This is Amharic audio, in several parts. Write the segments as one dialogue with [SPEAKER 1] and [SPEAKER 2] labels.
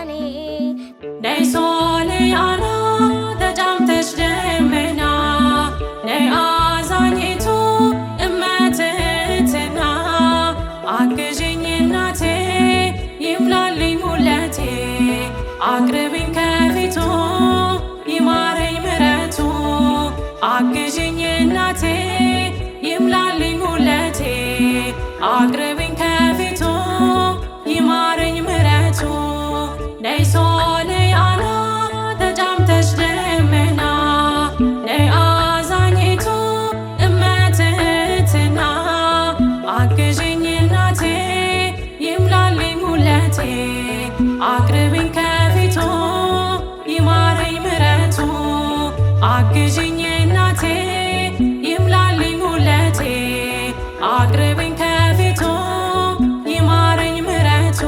[SPEAKER 1] ለኔ።
[SPEAKER 2] ነይ ሶልያና ተጫምተሽ ደመና፣ ነይ አዛኝቱ እመትህትና፣ አግዥኝ እናቴ ይምላልኝ ሙለቴ፣ አቅርቢኝ ከፊቱ ይማረኝ ምሕረቱ። አግዥኝ እናቴ ይምላልኝ ሙለቴ፣ አቅርቢኝ ከፊቱ ይማረኝ ምሕረቱ። ነይ ሶልያና ተጫምተሽ ደመና፣ ነይ አዛኝቱ እመትህትና፣ አግዥኝ እናቴ ይምላልኝ ሙለቴ፣ አቅርቢኝ ከፊቱ ይማረኝ ምሕረቱ። አግዥኝ እናቴ ይምላልኝ ሙለቴ፣ አቅርቢኝ ከፊቱ ይማረኝ ምሕረቱ።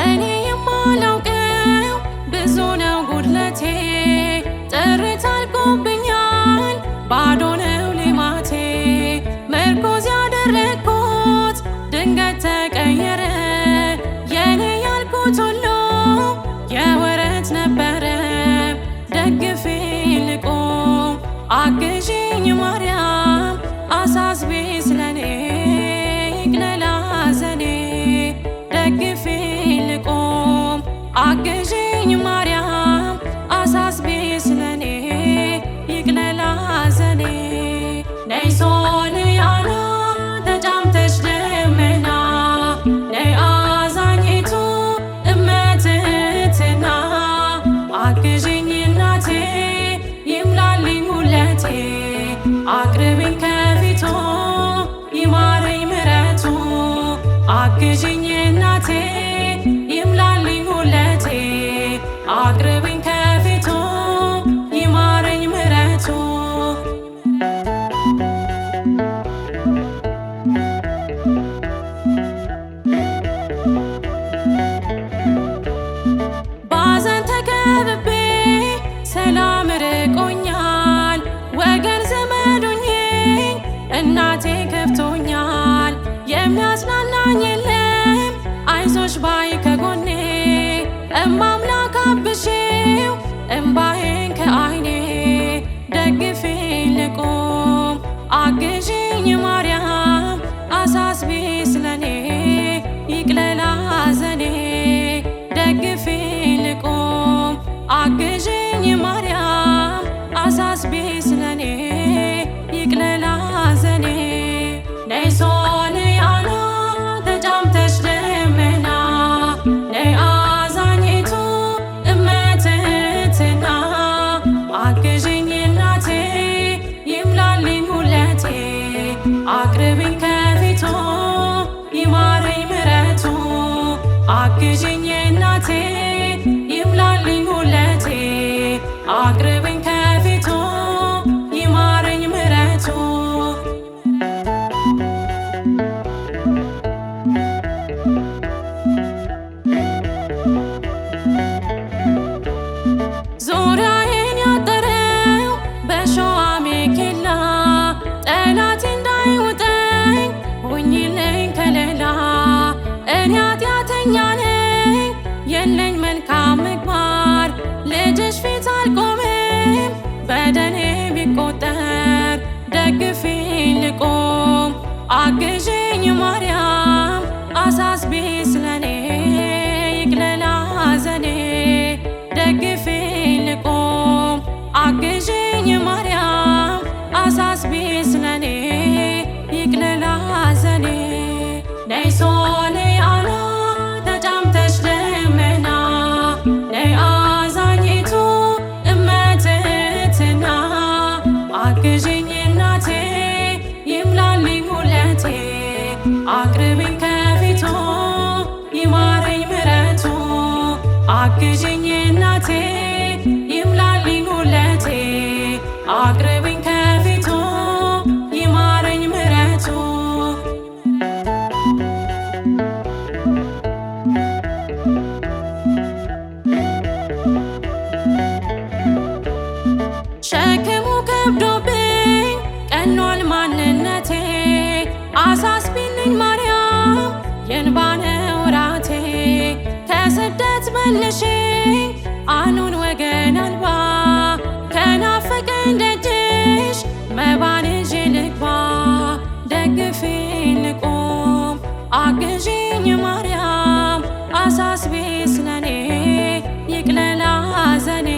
[SPEAKER 2] እኔ የማላውቀው ብዙ ነው ጉድለቴ፣ ጥሪት አልቆብኛል ባዶ ነው ሌማቴ። ምርኩዝ ያደረግኩት ድንገት ተቀየረ፣ የኔ ያልኩት ሁሉ የወረት ነበረ። ደግፌ ልቁም አግዢኝ ማርያም፣ አሳስቢ ስለኔ ይቅለል ሐዘኔ። ደግፌ ልቁም አግዢኝ ማርያም፣ አሳስቢ ስለኔ ይቅለል ሐዘኔ። ነይ ሶልያና ተጫምተሽ ደመና፣ ነይ አዛኝቱ እመትህትና፣ አግዢኝ እናቴ ይምላልኝ ሙለቴ፣ አቅርቢኝ ከፊቱ ይማረኝ ምሕረቱ። አግዢኝ እናቴ ይምላልኝ ሙለቴ፣ አቅርቢኝ ከፊቱ ይማረኝ ምሕረቱ። ባዘን ተከብቤ ሰላም ርቆኛል፣ ወገን ዘመዱኝ እናቴ ከፍቶኛል። የሚያጽናናኝ የለም አይዞሽ ባይ ከጎኔ፣ እማምላክ አብሺው እምባዬን ከአይኔ። ደግፌ ልቁም አግዢኝ ማርያም፣ አሳስቢ ስለኔ ይቅለል ሐዘኔ። ደግፌ ልቁም አግዢኝ ማርያም፣ አሳስቢ ስለኔ ይቅለል ሐዘኔ። ነይ ሶልያና ተጫምተሽ ደመና፣ ነይ አዛኝቱ እመትህትና፣ አግዢኝ እናቴ ይምላልኝ ሙለቴ፣ አቅርቢኝ ከፊቱ ይማረኝ ምሕረቱ። አግዢኝ እናቴ ይምላልኝ ሙለቴ፣ አቅርቢኝ ከፊቱ ይማረኝ ምሕረቱ። ዙሪያዬን ያጠረው በሸዋ ሜኬላ፣ ጠላት እንዳይውጠኝ ሁኚልኝ ከለላ። እኔ ኃጢአተኛ ነኝ የለኝ መልካም ምግባር፣ ልጅሽ ፊት አልቆምም በደሌ ቢቆጠር። ደግፊኝ ልቁም አግዢኝ ማርያም፣ አሳስቢ ስለኔ ይቅለል ሐዘኔ። ደግፊኝ ልቁም አግዢኝ ማርያም፣ አሳስቢ ስለኔ ይቅለል ሐዘኔ። ነይ ሶልያና ተጫምተሽ ደመና፣ ነይ አዛኝቱ እመትህትና፣ አግዢኝ እናቴ ይምላልኝ ሙለቴ፣ አቅርቢኝ ከፊቱ ይማረኝ ምሕረቱ። አግዢኝ እናቴ ይምላልኝ ሙለቴ፣ አቅርቢኝ ከፊቱ ይማረኝ ምሕረቱ። ሸክሙ ከብዶብኝ ቀሏል ማንነቴ። አሳስቢልኝ ማርያም የእንባ ነው ራቴ። ከስደት መልሽኝ አኑን ወገን አልባ፣ ከናፈቀኝ ደጅሽ መባን ይዤ ልግባ። ደግፊኝ ልቁም አግዢኝ ማርያም፣ አሳስቢ ስለኔ ይቅለል ሐዘኔ።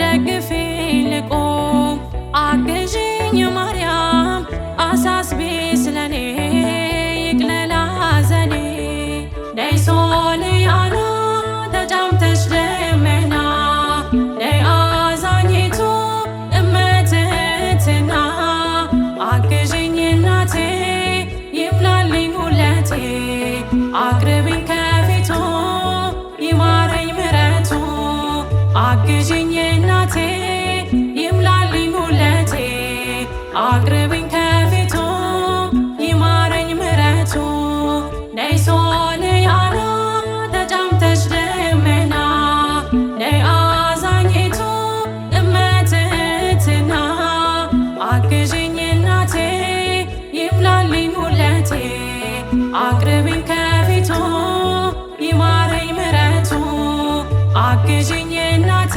[SPEAKER 2] ደግፊኝ ልቁም አግዢኝ ማርያም፣ አሳስቢ ስለኔ ይቅለል ሐዘኔ። ነይ ሶልያና ተጫምተሽ ደመና፣ ነይ አዛኝቱ እመትህትና፣ አግዢኝ እናቴ ይምላልኝ ጉድለቴ። አቅርቢኝ ከፊቱ ይማረኝ ምሕረቱ፣ አግዢኝ እናቴ ይምላልኝ ጉድለቴ። አቅርቢኝ ከፊቱ ይማረኝ ምሕረቱ። ነይ ሶልያና ተጫምተሽ ደመና፣ ነይ አዛኝቱ እመትህትና፣ አግዢኝ እናቴ ይምላልኝ ጉድለቴ። አቅርቢኝ ከፊቱ ይማረኝ ምሕረቱ፣ አግዢኝ እናቴ።